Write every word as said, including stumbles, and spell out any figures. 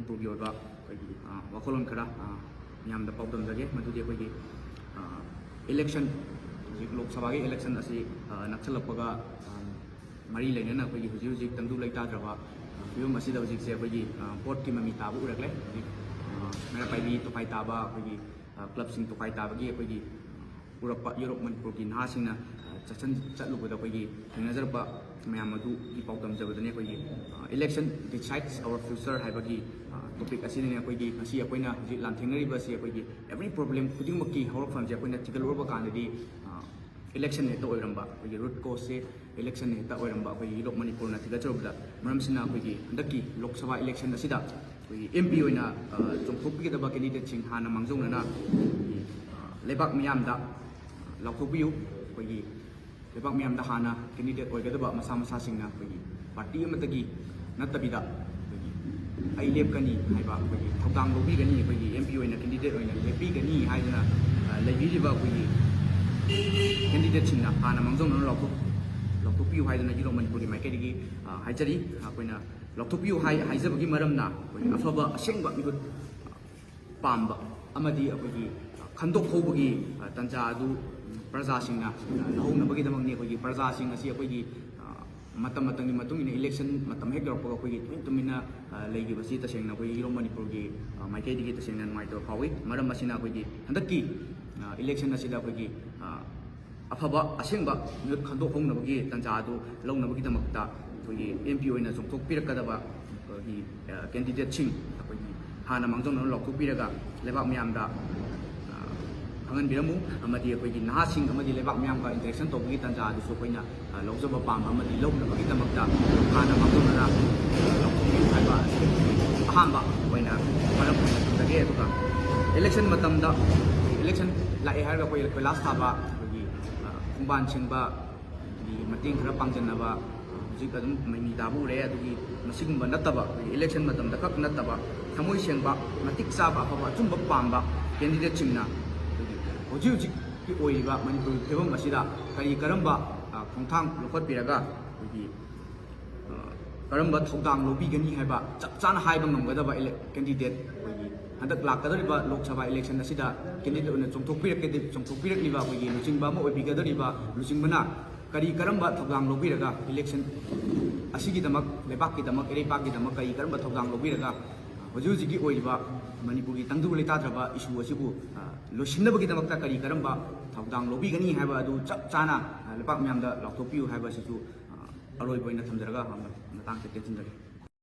ꯃꯅꯤꯄꯨꯔꯒꯤ ꯑꯣꯏꯕ ꯑꯩꯈꯣꯏꯒꯤ ꯑ, ꯋꯥꯈꯜꯂꯣꯟ ꯈꯔ ꯑ, ꯃꯤꯌꯥꯝꯗ ꯄꯥꯎꯗꯝꯖꯒꯦ꯫ ꯃꯗꯨꯗꯤ ꯑꯩꯈꯣꯏꯒꯤ ꯏꯂꯦꯛꯁꯟ, ꯍꯧꯖꯤꯛ ꯂꯣꯛ ꯁꯚꯥꯒꯤ ꯏꯂꯦꯛꯁꯟ ꯑꯁꯤ ꯑ, ꯅꯛꯁꯜꯂꯛꯄꯒ ꯑ, ꯃꯔꯤ ꯂꯩꯅꯅ ꯑꯩꯈꯣꯏꯒꯤ ꯍꯧꯖꯤꯛ ꯍꯧꯖꯤꯛ ꯇꯪꯗꯨ ꯂꯩꯇꯥꯗ꯭ꯔꯕ ꯑ, ꯐꯤꯕꯝ ꯑꯁꯤꯗ ꯍꯧꯖꯤꯛꯁꯦ ꯑꯩꯈꯣꯏꯒꯤ ꯑ, ꯚꯣꯠꯀꯤ ꯃꯃꯤ ꯇꯥꯕ ꯎꯔꯛꯂꯦ꯫ ꯍꯧꯖꯤꯛ ꯑ, ꯃꯩꯔꯥ ꯄꯥꯏꯕꯤ ꯇꯣꯈꯥꯏ ꯇꯥꯕ, ꯑꯩꯈꯣꯏꯒꯤ ꯑ, ꯀ꯭ꯂꯕꯁꯤꯡ ꯇꯣꯈꯥꯏ ꯇꯥꯕꯒꯤ ꯑꯩꯈꯣꯏꯒꯤ ꯎꯔꯛꯄ ꯌꯨꯔꯣꯞ ꯃꯅꯤꯄꯨꯔꯒꯤ ꯅꯍꯥꯁꯤꯡꯅ ꯑ, ꯆꯠꯁꯟ ꯆꯠꯂꯨꯕꯗ ꯑꯩꯈꯣꯏꯒꯤ ꯊꯦꯡꯅꯖꯔꯛꯄ ꯃꯌꯥꯝ ꯑꯗꯨꯒꯤ ꯄꯥꯎꯗꯝꯖꯕꯗꯅꯤ꯫ ꯑꯩꯈꯣꯏꯒꯤ election decides our future ꯍꯥꯏꯕꯒꯤ ꯇꯣꯄꯤꯛ ꯑꯁꯤꯅꯅꯦ꯫ ꯑꯩꯈꯣꯏꯒꯤ ꯉꯁꯤ ꯑꯩꯈꯣꯏꯅ ꯍꯧꯖꯤꯛ ꯂꯥꯟꯊꯦꯡꯅꯔꯤꯕ ꯑꯁꯤ ꯑꯩꯈꯣꯏꯒꯤ every problem ꯈꯨꯗꯤꯡꯃꯛꯀꯤ ꯍꯧꯔꯛꯐꯝꯁꯦ ꯑꯩꯈꯣꯏꯅ ꯊꯤꯒꯠꯂꯨꯔꯕ ꯀꯥꯟꯗꯗꯤ ꯏꯂꯦꯛꯁꯟ ꯍꯦꯛꯇ ꯑꯣꯏꯔꯝꯕ, ꯑꯩꯈꯣꯏꯒꯤ ꯔꯨꯠ ꯀꯣꯁꯁꯦ ꯏꯂꯦꯛꯁꯟ ꯍꯦꯛꯇ ꯑꯣꯏꯔꯝꯕ ꯑꯩꯈꯣꯏꯒꯤ ꯌꯨꯔꯣꯞ ꯃꯅꯤꯄꯨꯔꯅ ꯊꯤꯒꯠꯆꯔꯨꯕꯗ, ꯃꯔꯝꯁꯤꯅ ꯑꯩꯈꯣꯏꯒꯤ ꯍꯟꯗꯛꯀꯤ ꯂꯣꯛ ꯁꯚꯥ ꯏꯂꯦꯛꯁꯟ ꯑꯁꯤꯗ ꯑꯩꯈꯣꯏꯒꯤ ꯑꯦꯝ ꯄꯤ ꯑꯣꯏꯅ ꯑ, ꯆꯣꯡꯊꯣꯛꯄꯤꯒꯗꯕ ꯀꯦꯟꯗꯤꯗꯦꯠꯁꯤꯡ ꯍꯥꯟꯅ ꯃꯥꯡꯖꯧꯅꯅ ꯑꯩꯈꯣꯏꯒꯤ, ꯑ, ꯂꯩꯕꯥꯛ ꯃꯤꯌꯥꯝꯗ ꯂꯥꯎꯊꯣꯛꯄꯤꯌꯨ꯫ ꯑꯩꯈꯣꯏꯒꯤ ꯂꯩꯕꯥꯛ ꯃꯤꯌꯥꯝꯗ ꯍꯥꯟꯅ ꯀꯦꯟꯗꯤꯗꯦꯠ ꯑꯣꯏꯒꯗꯕ ꯃꯁꯥ ꯃꯁꯥꯁꯤꯡꯅ ꯑꯩꯈꯣꯏꯒꯤ ꯄꯥꯔꯇꯤ ꯑꯃꯠꯇꯒꯤ ꯅꯠꯇꯕꯤꯗ ꯑꯩꯈꯣꯏꯒꯤ ꯑꯩ ꯂꯦꯞꯀꯅꯤ ꯍꯥꯏꯕ ꯑꯩꯈꯣꯏꯒꯤ ꯊꯧꯗꯥꯡ ꯂꯧꯕꯤꯒꯅꯤ, ꯑꯩꯈꯣꯏꯒꯤ ꯑꯦꯝ ꯄꯤ ꯑꯣꯏꯅ ꯀꯦꯟꯗꯤꯗꯦꯠ ꯑꯣꯏꯅ ꯂꯦꯞꯄꯤꯒꯅꯤ ꯍꯥꯏꯗꯅ ꯑ, ꯂꯩꯕꯤꯔꯤꯕ ꯑꯩꯈꯣꯏꯒꯤ ꯀꯦꯟꯗꯤꯗꯦꯠꯁꯤꯡꯅ ꯍꯥꯟꯅ ꯃꯥꯡꯖꯧꯅꯅ ꯂꯥꯎꯊꯣꯛ ꯂꯥꯎꯊꯣꯛꯄꯤꯌꯨ ꯍꯥꯏꯗꯅ ꯌꯨꯔꯣꯞ ꯃꯅꯤꯄꯨꯔꯒꯤ ꯃꯥꯏꯀꯩꯗꯒꯤ ꯑ, ꯍꯥꯏꯖꯔꯤ꯫ ꯑꯩꯈꯣꯏꯅ ꯂꯥꯎꯊꯣꯛꯄꯤꯌꯨ ꯍꯥꯏ ꯍꯥꯏꯖꯕꯒꯤ ꯃꯔꯝꯅ ꯑꯩꯈꯣꯏꯒꯤ ꯑꯐꯕ ꯑꯁꯦꯡꯕ ꯃꯤꯍꯨꯠ ꯄꯥꯝꯕ ꯑꯃꯗꯤ ꯑꯩꯈꯣꯏꯒꯤ ꯈꯟꯗꯣꯛ ꯍꯧꯕꯒꯤ ꯇꯥꯟꯖꯥ ꯑꯗꯨ ꯄ꯭ꯔꯖꯥꯁꯤꯡꯅ ꯂꯧꯍꯧꯅꯕꯒꯤꯗꯃꯛꯅꯤ꯫ ꯑꯩꯈꯣꯏꯒꯤ ꯄ꯭ꯔꯖꯥꯁꯤꯡ ꯑꯁꯤ ꯑꯩꯈꯣꯏꯒꯤ ꯃꯇꯝ ꯃꯇꯝꯒꯤ ꯃꯇꯨꯡ ꯏꯟꯅ ꯏꯂꯦꯛꯁꯟ ꯃꯇꯝ ꯍꯦꯛ ꯌꯧꯔꯛꯄꯒ ꯑꯩꯈꯣꯏꯒꯤ ꯇꯨꯃꯤꯟ ꯇꯨꯃꯤꯟꯅ ꯂꯩꯈꯤꯕꯁꯤ ꯇꯁꯦꯡꯅ ꯑꯩꯈꯣꯏꯒꯤ ꯌꯨꯔꯣꯞ ꯃꯅꯤꯄꯨꯔꯒꯤ ꯃꯥꯏꯀꯩꯗꯒꯤ ꯇꯁꯦꯡꯅ ꯅꯨꯡꯉꯥꯏꯇꯕ ꯐꯥꯎꯏ꯫ ꯃꯔꯝ ꯑꯁꯤꯅ ꯑꯩꯈꯣꯏꯒꯤ ꯍꯟꯗꯛꯀꯤ ꯏꯂꯦꯛꯁꯟ ꯑꯁꯤꯗ ꯑꯩꯈꯣꯏꯒꯤ ꯑꯐꯕ ꯑꯁꯦꯡꯕ ꯃꯤꯍꯨꯠ ꯈꯟꯗꯣꯛ ꯍꯧꯅꯕꯒꯤ ꯇꯥꯟꯖꯥ ꯑꯗꯨ ꯂꯧꯅꯕꯒꯤꯗꯃꯛꯇ ꯑꯩꯈꯣꯏꯒꯤ ꯑꯦꯝ ꯄꯤ ꯑꯣꯏꯅ ꯆꯣꯡꯊꯣꯛꯄꯤꯔꯛꯀꯗꯕ ꯑꯩꯈꯣꯏꯒꯤ ꯀꯦꯟꯗꯤꯗꯦꯠꯁꯤꯡ ꯑꯩꯈꯣꯏꯒꯤ ꯍꯥꯟꯅ ꯃꯥꯡꯖꯧꯅꯅ ꯂꯥꯎꯊꯣꯛꯄꯤꯔꯒ ꯂꯩꯕꯥꯛ ꯃꯤꯌꯥꯝꯗ ꯈꯪꯍꯟꯕꯤꯔꯝꯃꯨ꯫ ꯑꯃꯗꯤ ꯑꯩꯈꯣꯏꯒꯤ ꯅꯍꯥꯁꯤꯡ ꯑꯃꯗꯤ ꯂꯩꯕꯥꯛ ꯃꯤꯌꯥꯝꯒ ꯏꯟꯇꯔꯦꯛꯁꯟ ꯇꯧꯕꯒꯤ ꯇꯥꯟꯖꯥ ꯑꯗꯨꯁꯨ ꯑꯩꯈꯣꯏꯅ ꯂꯧꯖꯕ ꯄꯥꯝꯕ ꯑꯃꯗꯤ ꯂꯧꯅꯕꯒꯤꯗꯃꯛꯇ ꯍꯥꯟꯅ ꯃꯥꯡꯖꯧꯅꯅ ꯂꯥꯎꯊꯣꯛꯄꯤꯌꯨ ꯍꯥꯏꯕ ꯑꯁꯤ ꯑꯍꯥꯟꯕ ꯑꯣꯏꯅ ꯃꯔꯝ ꯑꯣꯏꯅ ꯊꯝꯖꯒꯦ꯫ ꯑꯗꯨꯒ ꯏꯂꯦꯛꯁꯟ ꯃꯇꯝꯗ, ꯏꯂꯦꯛꯁꯟ ꯂꯥꯛꯑꯦ ꯍꯥꯏꯔꯒ ꯑꯩꯈꯣꯏ ꯀꯣꯏꯂꯥꯁ ꯊꯥꯕ, ꯑꯩꯈꯣꯏꯒꯤ ꯈꯣꯡꯕꯥꯟ ꯁꯦꯡꯕ, ꯑꯗꯒꯤ ꯃꯇꯦꯡ ꯈꯔ ꯄꯥꯡꯖꯟꯅꯕ ꯍꯧꯖꯤꯛ ꯑꯗꯨꯝ ꯃꯃꯤ ꯇꯥꯕ ꯎꯔꯦ꯫ ꯑꯗꯨꯒꯤ ꯃꯁꯤꯒꯨꯝꯕ ꯅꯠꯇꯕ, ꯑꯩꯈꯣꯏꯒꯤ ꯏꯂꯦꯛꯁꯟ ꯃꯇꯝꯗ ꯈꯛ ꯅꯠꯇꯕ, ꯊꯃꯣꯏ ꯁꯦꯡꯕ, ꯃꯇꯤꯛ ꯆꯥꯕ, ꯑꯐꯕ ꯑꯆꯨꯝꯕ ꯄꯥꯝꯕ ꯀꯦꯟꯗꯤꯗꯦꯠꯁꯤꯡꯅ ꯑꯩꯈꯣꯏꯒꯤ ꯍꯧꯖꯤꯛ ꯍꯧꯖꯤꯛꯀꯤ ꯑꯣꯏꯔꯤꯕ ꯃꯅꯤꯄꯨꯔꯒꯤ ꯐꯤꯕꯝ ꯑꯁꯤꯗ ꯀꯔꯤ ꯀꯔꯝꯕ ꯑ, ꯈꯣꯡꯊꯥꯡ ꯂꯧꯈꯠꯄꯤꯔꯒ ꯑꯩꯈꯣꯏꯒꯤ ꯑ, ꯀꯔꯝꯕ ꯊꯧꯗꯥꯡ ꯂꯧꯕꯤꯒꯅꯤ ꯍꯥꯏꯕ ꯆꯞ ꯆꯥꯅ ꯍꯥꯏꯕ ꯉꯝꯒꯗꯕ ele-, candidate ꯑꯩꯈꯣꯏꯒꯤ ꯍꯟꯗꯛ ꯂꯥꯛꯀꯗꯧꯔꯤꯕ ꯂꯣꯛ ꯁꯚꯥ election ꯑꯁꯤꯗ candidate ꯑꯣꯏꯅ ꯆꯣꯡꯊꯣꯛꯄꯤꯔꯛꯀꯗ-, ꯆꯣꯡꯊꯣꯛꯄꯤꯔꯛꯂꯤꯕ ꯑꯩꯈꯣꯏꯒꯤ ꯂꯨꯆꯤꯡꯕ ꯑꯃ ꯑꯣꯏꯕꯤꯒꯗꯧꯔꯤꯕ ꯂꯨꯆꯤꯡꯕꯅ ꯀꯔꯤ ꯀꯔꯝꯕ ꯊꯧꯗꯥꯡ ꯂꯧꯕꯤꯔꯒ election ꯑꯁꯤꯒꯤꯗꯃꯛ, ꯂꯩꯕꯥꯛꯀꯤꯗꯃꯛ, ꯏꯔꯩꯄꯥꯛꯀꯤꯗꯃꯛ ꯀꯔꯤ ꯀꯔꯝꯕ ꯊꯧꯗꯥꯡ ꯂꯧꯕꯤꯔꯒ ꯍꯧꯖꯤꯛ ꯍꯧꯖꯤꯛꯀꯤ ꯑꯣꯏꯔꯤꯕ ꯃꯅꯤꯄꯨꯔꯒꯤ ꯇꯪꯗꯨ ꯂꯩꯇꯥꯗ꯭ꯔꯕ issue ꯑꯁꯤꯕꯨ, ꯑ, ꯂꯣꯏꯁꯤꯟꯅꯕꯒꯤꯗꯃꯛꯇ ꯀꯔꯤ ꯀꯔꯝꯕ ꯊꯧꯗꯥꯡ ꯂꯧꯕꯤꯒꯅꯤ ꯍꯥꯏꯕ ꯑꯗꯨ ꯆꯞ ꯆꯥꯅ, ꯑ, ꯂꯩꯕꯥꯛ ꯃꯌꯥꯝꯗ ꯂꯥꯎꯊꯣꯛꯄꯤꯌꯨ ꯍꯥꯏꯕ ꯑꯁꯤꯁꯨ, ꯑ, ꯑꯔꯣꯏꯕ ꯑꯣꯏꯅ ꯊꯝꯖꯔꯒ ꯃꯇꯥꯡꯁꯤꯗ ꯇꯦꯟꯁꯤꯟꯖꯒꯦ꯫